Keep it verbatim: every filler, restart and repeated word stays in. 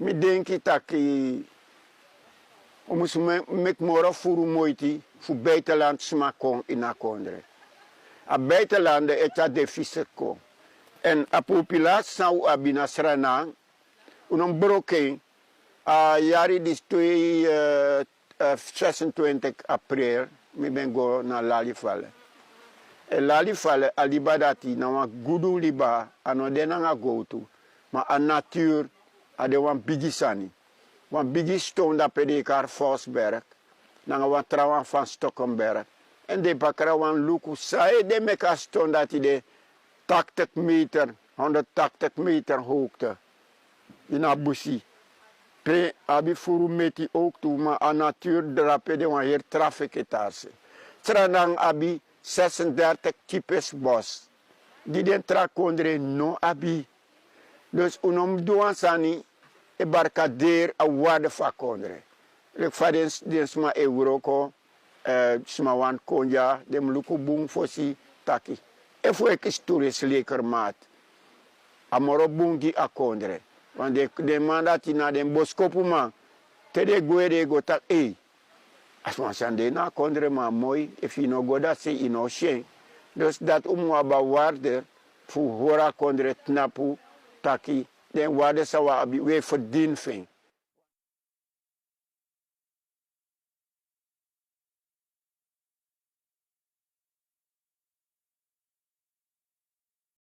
Mi denki taki un mus meki moro furu moiti fu buitenland sma kon ini a kondre. A buitenland e tyari a defisi kon. Èn a populasi san un abi na sranan, un no mus broko en. A yari disi twee sesentwintig april mi ben go na lalifale. En lalifale a liba dati na wan gudu liba, a no de nanga gowtu, ma a naturu a de wan bigi sani. Wan bigi ston dape den e kari fosberg nanga wan trawan fan stokenberg. Èn den pakra wan luku san ede meki a ston dati de taktik meter, honderdtaktik meter howkte ini a busi. Pe abi furu meti owktu ma a naturu drape de wan heri tra feketarse. Tra nanga abi sesendertik tipes bos di den tra kondre no abi. Dus un no mus du wan sani e barkaderi a warde fu a kondre. Leki fa den sma e wroko, sma wani kon dya den mus luku bun fosi taki efu e kisi turisi lekermat a moro bun gi a kondre. Wan den man dati na den boskopuman te den gwe den e go taki ei, a sma san de na a kondre man moi efu yu no go dati sei yu no o si en. Dus dati un mus abi a warde fu hori a kondre tnapu taki den warde san wi abi wi e ferdini fu en.